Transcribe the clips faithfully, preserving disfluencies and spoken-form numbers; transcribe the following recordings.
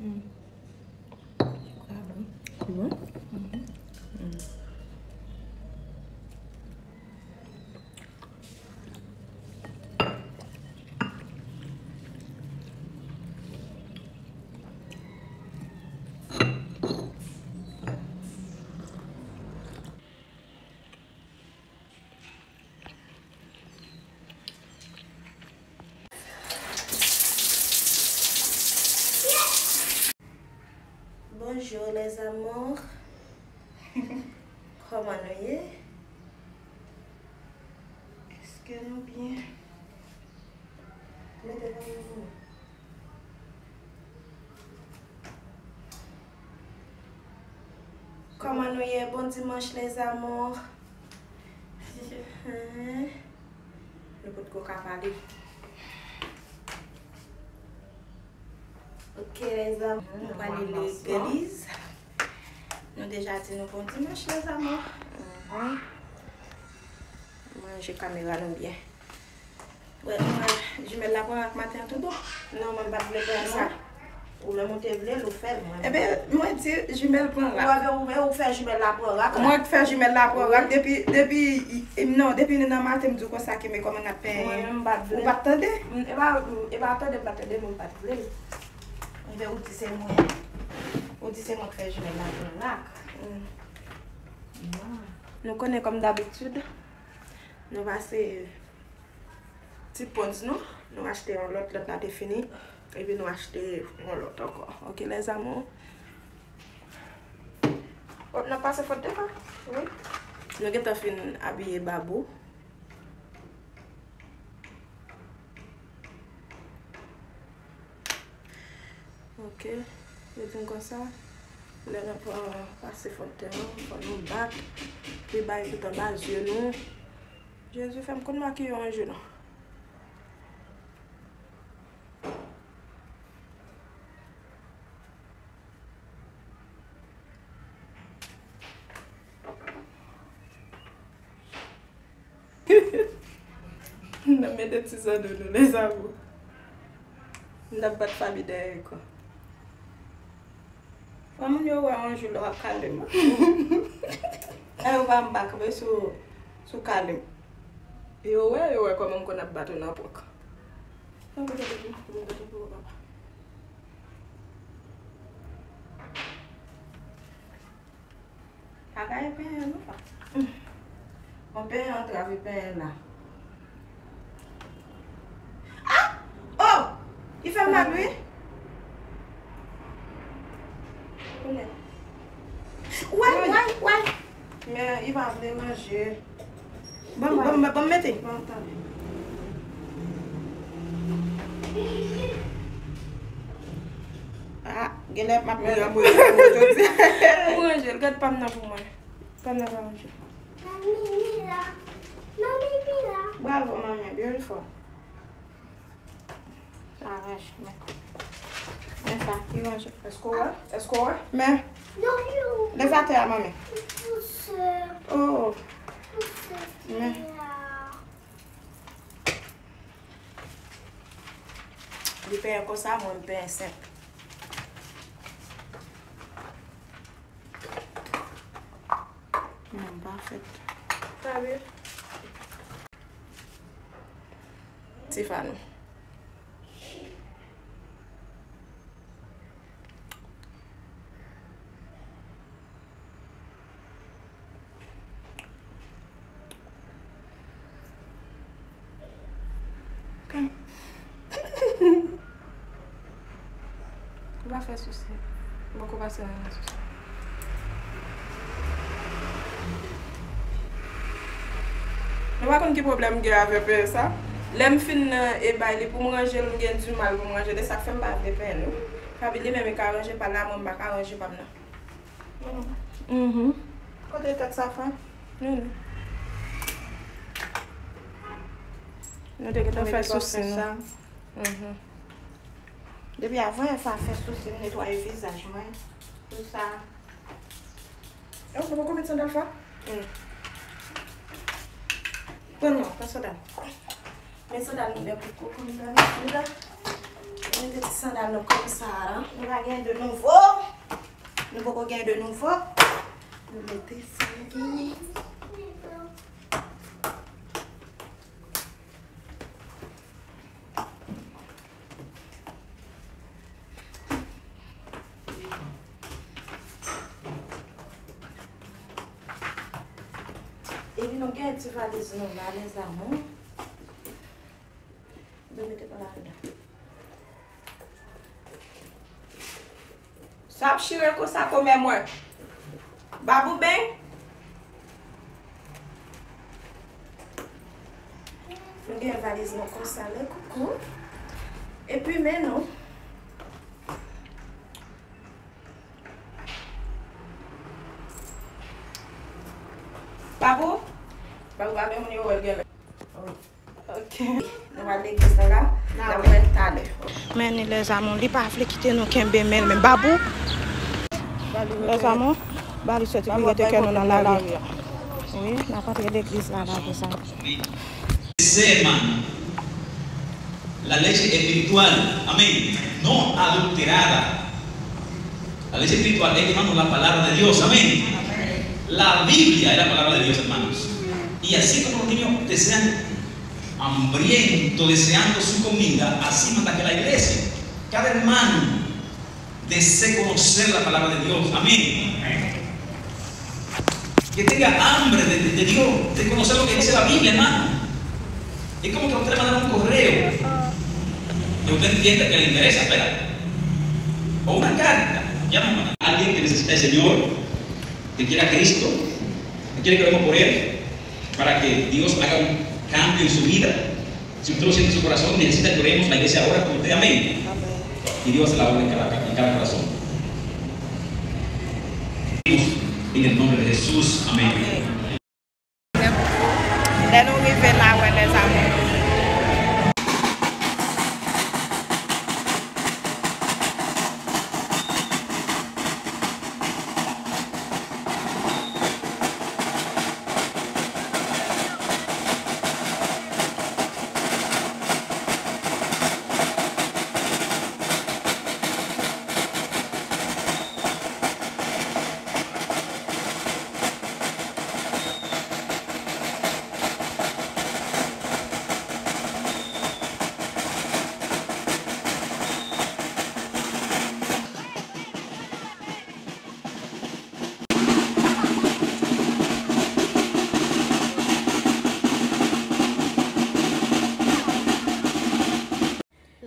Mm. Sa bon. Bon? Mhm. Mm. Bonjour les amours. Kòman nou ye? Èske nou byen? Mete vann nan pou mwen. Kòman nou ye? Bon dimanche les amours. Nou potko ka pale. Ok les amours, nou prale legliz. Nou deja di nou bon dimanche les amours. Mhm. Mwen ranje kamera nou byen. Wè, mwen, jimèl la pran rak maten an tou bon. Non, mwen m pa t vle pran sa. Ou menm ou te vle l, ou fè l, mwen. Ebyen, mwen di jimèl pran rak. Ou, ou, ou fè jimèl la pran rak la. Mwen k fè jimèl la pran rak depi, depi, non, depi nan maten m di w konsa ke men kòman n ap penyen. Mwen menm m pa t vle. Ou pa t tande? M, e pa, e pa tande m pa t tande, men m pa t vle l. Ebyen, ou di se mwen. Ou di se mwen k fè jimèl la pran rak. Mm. Nou konnen kòm dabitid, nou pase ti pons nou, nou achte yon lòt, lòt la te fini, epi nou achte yon lòt ankò. Ok, les amours. Oh, n ap pase fòt devan. Wi. Nou gentan fin abiye Babou. Ok. Yo di m konsa, lè n ap, euh, pase fòt tè an, fò nou bat, pou l bay tout anba zye nou. Jezi, fè m konn makiye yon jou non. N ap mete ti zanno nou, les amours. N ap bat Faby dèyè ankò. Fò moun yo wè yon jou lè w ap kale m. Lè yo pa m pa kanpe sou, sou kale m. Yo wè, yo wè kòman m konn ap bat ou nan prank. Fò m gade pou m gade pou papa. Bagay penyen nou pa. Bon, penyen antrave penyen la. Ah! Oh! Li fè m mal wi. Kounye a. Way, way, way. Men li pa vle manje. Ban m, ban m, ban m mete. Ban m tande. Ah, genlè m ap mouri an premye kou jodi. Ou ranje l, gad pa m nan pou mwen. Pa m nan pa ranje. Bravo, manmi, beautiful. Sa ranje, men. Men Sa ki ranje. Èske w wè? Èske w wè? Men. Leve atè a, manmi. Oh. Men. Li penyen konsa, mwen m penyen senp. Non, pa fèt. Sa vle? Tifanou. Ou pa fè sousi. Ou poko pase anyen nan sousi. Nou pa konn ki pwoblèm m gen avèk, e, sa. Lè m fin, e, bay li pou m ranje l, m gen dimal pou m ranje l. E sa k fè m pa vle penyen l, wi. Papi li menm li ka ranje pa l la, mwen m pa ka ranje pa m nan. Mhm. Kote tèt sa fè? Vini. Nou te gentan fè sousi nou. Mhm. Depi avan yè sa fè sousi m netwaye vizaj mwen. Pou sa. Oh, nou poko met sandal fò? Wi. Pran non, pran sandal. Men sandal nou de pou koko m pran isi la. Mete ti sandal nou konsa la. Nou pa gen de nouvo. Nou poko gen de nouvo. Nou mete sa nou genyen. Epi nou gen ti valiz nou la, les amours. Nou mete pa ladan. Sa ap chire konsa, kòmè mwen. Babou beng. Nou gen valiz nou konsa, le koukou. Epi men nou. Babou? Babou pa gen moun yo wè l genlè. Oh. Ok. Nou al legliz la, la. N ap wè talè. Men ni les amours, li pa vle kite nou kenbe men l, men Babou. Les amours, ba li soti, li rete kè nou nan lari a. Wi, n ap antre legliz la, la, konsa. Seman. La leche espiritual, amén, no adulterada. La leche espiritual es, hermano, la palabra de Dios, amén. La Biblia es la palabra de Dios, hermanos. Y así como los niños desean hambriento, deseando su comida, así manda que la iglesia, cada hermano desee conocer la palabra de Dios. Amén. Que tenga hambre de, de, de Dios, de conocer lo que dice la Biblia, hermano. Es como que usted le mandan un correo que usted entiende que le interesa, ¿verdad? O una carta. Llama a alguien que necesita al Señor, que quiera a Cristo, que quiere que oremos por él, para que Dios haga un cambio en su vida. Si usted lo siente en su corazón, necesita que oremos la iglesia ahora por usted. Amén. Y Dios hace la obra en cada, en cada corazón. En el nombre de Jesús. Amén. Lè nou rive la, wè, les amours.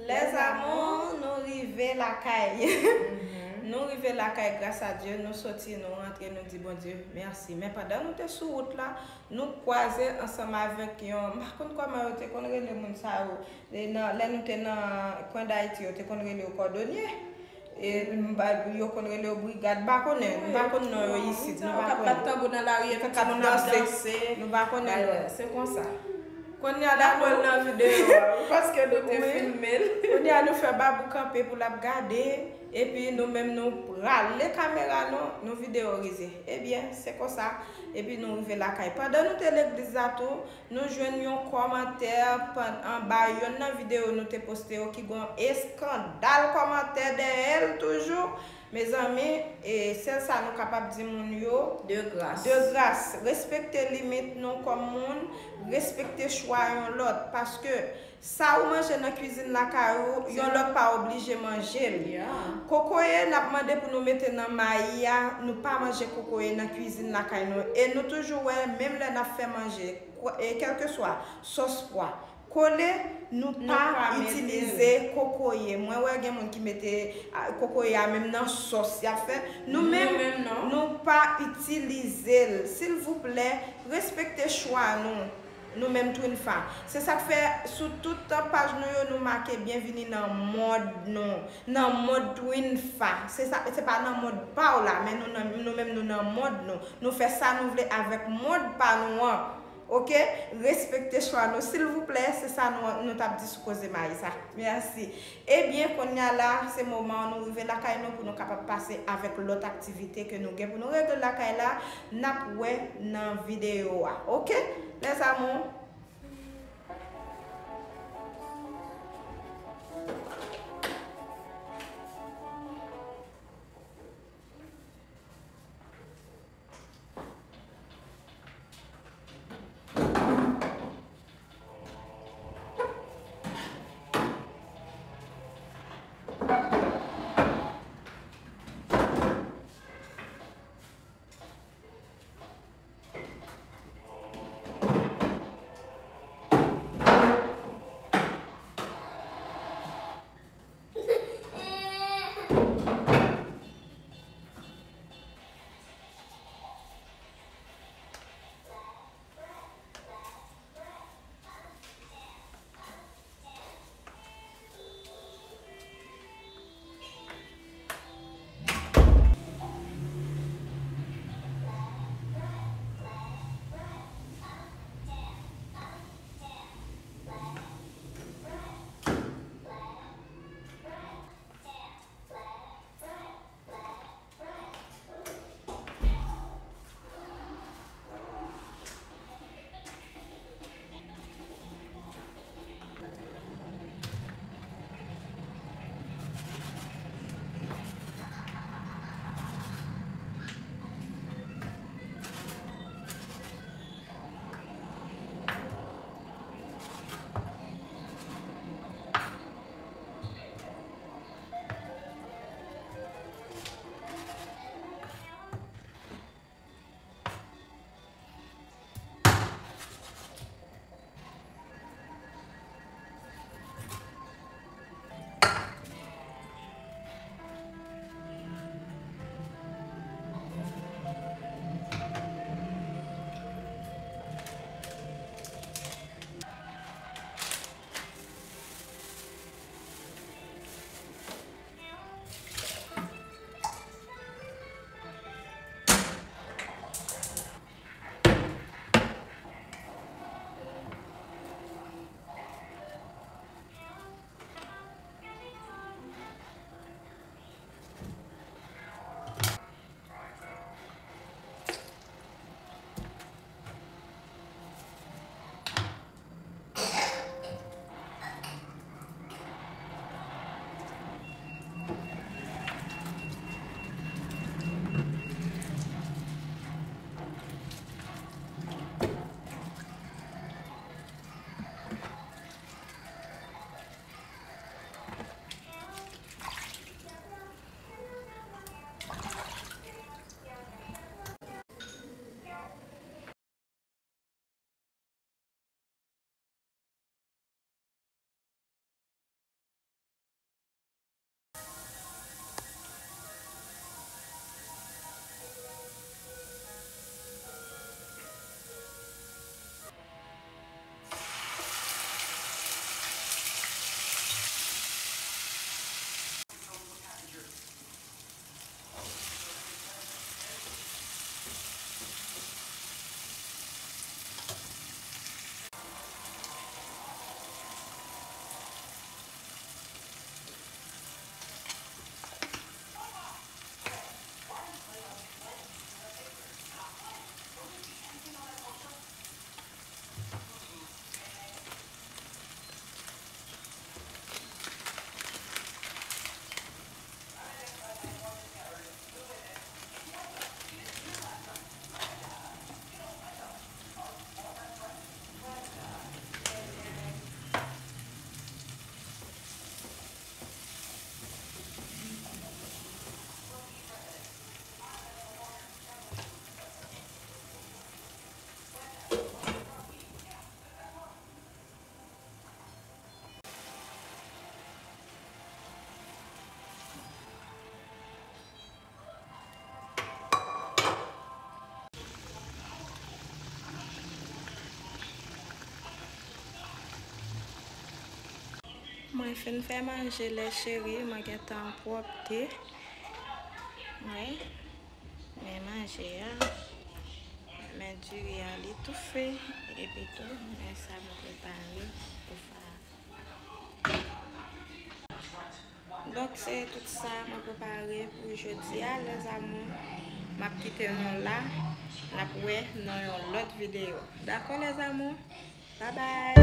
Les amours, nou rive lakay. Nou rive lakay, gras a Dye, nou soti, nou rantre, nou di Bondye mèsi. Men pandan nou te sou wout la, nou kwaze ansanm avèk yon, m pa konn kòman yo te konn rele moun sa yo. E nan, lè nou te nan kwen Dayiti, yo te konn rele yo kòdonye. E m pa, yo konn rele yo brigad, m pa konnen, m pa konn non yo isit, nou pa konnen. K ap bat tanbou nan lari, epi timoun ap danse, nou pa konnen non. Se konsa. Kounye a la, n ap wè l nan videyo a, wi, paske nou te filme l. Kounye a, nou fè Babou kanpe pou l ap gade. Epi nou menm nou rale kamera nou, nou videorize. Ebyen, se konsa. Epi nou rive lakay. Pandan nou te legliz la tou, nou jwenn yon kòmantè anba yonn nan videyo nou te poste yo ki gon eskandal kòmantè dèyè l toujou. Mezanmi, e sèl sa nou kapab di moun yo, de gras. De gras, respekte limit nou kòm moun, respekte chwa yon lòt, paske sa ou manje nan kwizin lakay ou, yon lòt pa oblije manje l. Kokoye n ap mande pou nou mete nan mayi a, nou pa manje kokoye nan kwizin lakay nou. E nou toujou wè, menm lè n ap fè manje, kèlkeswa sòs pwa, kole, nou pa itilize kokoye. Mwen wè gen moun ki mete kokoye a menm nan sòs y ap fè. Nou menm, nou pa itilize l. Silvouplè, respekte chwa nou. Nou menm Twinfa. Se sa k fè sou tout paj nou yo, nou make byenvini nan mond nou. Nan mond Twinfa. Se sa, se pa nan mond pa w la, men nou, nou menm nou nan mond nou. Nou fè sa nou vle avèk mond pa nou an. Oke? Respekte chwa nou, silvouplè. Se sa nou, nou t ap di sou koze mayi sa. Mèsi. Ebyen, kounye a la, se moman an nou rive lakay nou pou nou kapab pase avèk lòt aktivite ke nou gen pou nou regle lakay la. N ap wè nan videyo a. Oke? Les amours. Mwen fin fè manje, lè cheri, mwen gentan pwòpte. Wi. Men manje a. Men diri a, li toufe. Epi tou, men sa mwen prepare pou fè. Donk, se tout sa mwen prepare pou jodi a, les amours. M ap kite nou la. N ap wè nan yon lòt videyo. Dakò, les amours? Bye bye!